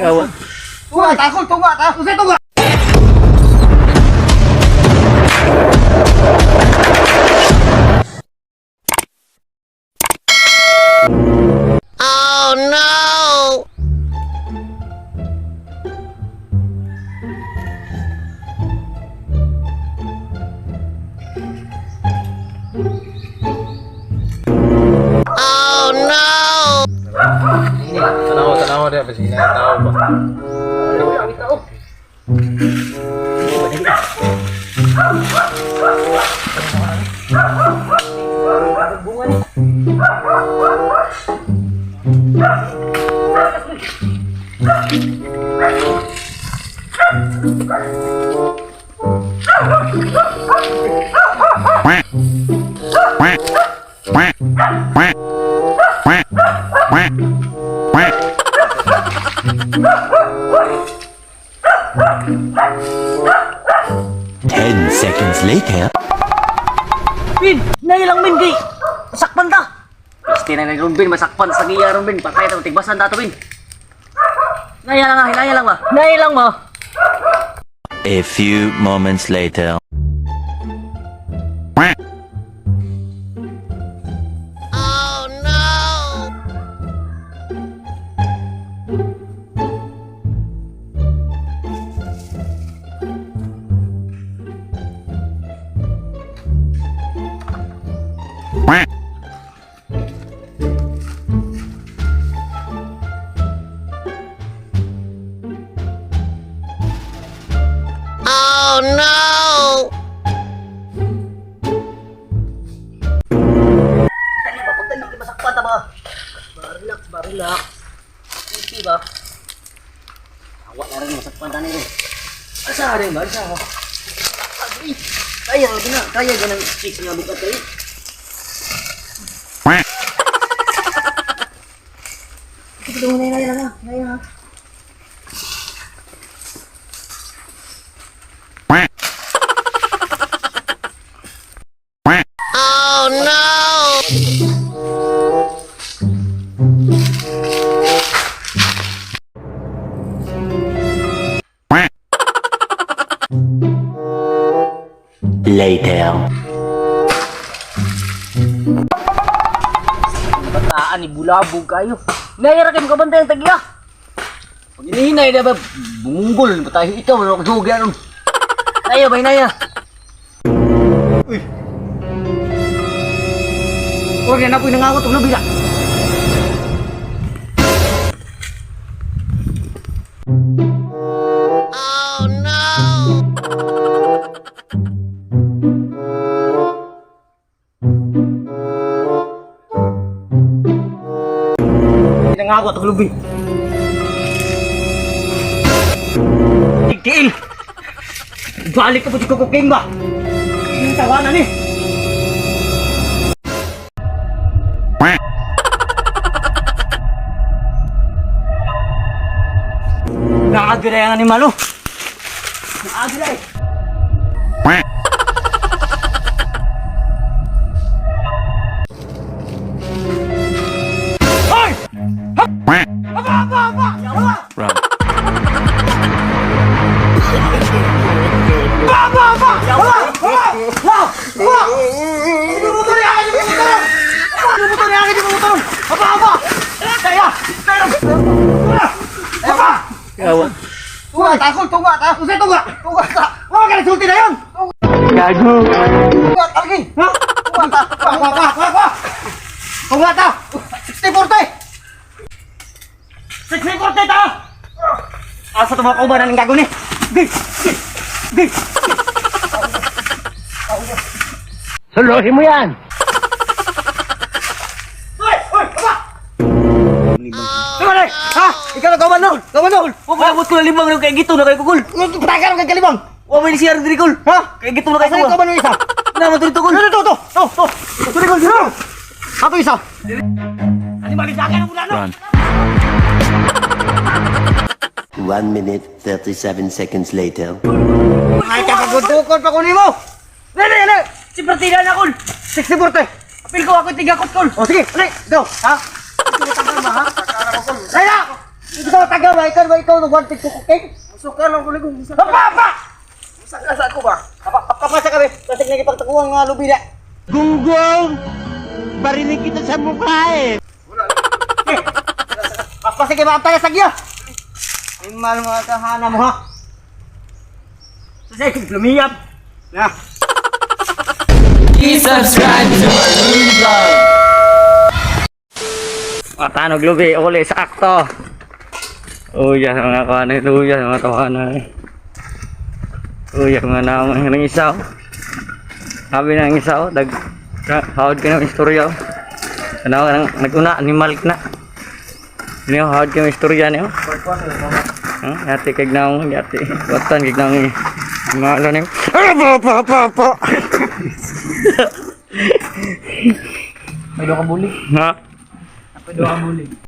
Yawa. Tunga ta, kul, tunga ta. Usa tunga. Oh no! Oh no! Tanaw, tanaw dia pa sige na tao ba. Quack. Quack. Quack. Quack. Quack. Quack. Quack. 10 seconds later. Bin, nay lang bin kay sakpan ta. Piste na ron bin, masakpan sa giya ron bin, patay ta tigbasan ta to bin. Naya lang ah, naya lang ba? Naya lang ba? A few moments later. Quack. Oh no! Quack. Oh no! Dali ba pagdali kay masakpan ta ba? Ba relax ba, relax. Easy ba? Awa na rin masakpan ta ni ron. Asa rin ba? Asa? Ay, kaya gina, kaya ganang chicks nga bukat kayo. Quack. Ito na naya lang ah, naya lang. Quack. Quack. Oh no! Quack. Later. Bataan ni bulabog kayo. Naya ra kayo makabantay ang tagiya. Pag inihinay na ba, bunggol, ba tayo ikaw, ano ka aron. Naya ba, naya? Huwag na po nangawat og lubi na. Oh no! Nangawat og lubi. Tigtiil. Balik ka po si Kuko King ba? Yung tawanan ni. Quack. Naagray ang animal oh. Naagray. Quack. Hoy! Quack. Run. Yawa. Tunga ta, kul, tunga ta. Usa tunga. Tunga ta. Wa ka nagsulti na yon. Gago. Tunga ta lagi. Ha? Tunga ta. Wa wa wa wa wa. Tunga ta. 60-40. 60-40 ta. Asa to mga kauban ng gago ni? Gi. Gi. Gi. Suluhin mo yan. Hoy, hoy, aba. Tunga na. Ha? Ikaw na kauban nol. Kauban nol. Wa pa abot ko na limang kay gito na kay kukul. Patagan kang kalibang. Wa may siya diri kul. Ha? Kay gito na kay Asa yung kul. kauban ng isa? Na man dito kul. Ito, ito, ito, ito. Ito, ito, ito. Ato isa. Ano ba ang mula no? Run. 1 minute, 37 seconds later. Ay, kakagudukot pa ko nimo. Dali, dali. Si partida na kul. 60-40. Apil ko ako tigakot kul. O sige, dali, go. Ha? Ay na! Hindi sa taga ba ikaw ba ikaw no one pick kukuking? Suka lang ko ligong. Apa apa? Saka sa ako ba? Apa apa sa kami? Kasi lagi pagtakuang nga lubi na. Gunggong! Barinig kita sa mukha eh! Pas pasig kay maantay sa giya. Ay mal mo ta hana mo ha. Sa lumiyap. Na. Please subscribe to our new vlog. Matanog lubi, uli, sakto. Uya, mga kuhan, uya, mga tawanan. Uya, mga naman ng isaw. Sabi ng isaw, dag, hawad ka ng istorya. Ano, nang, naguna, animal ka na. Ini hawad ka ng istorya niyo. Yati kag naong, yati. Watan kag naong. Mga ano niyo. Ah, pa, pa, pa, pa. May do ka bulig. Ha? May do ka bulig.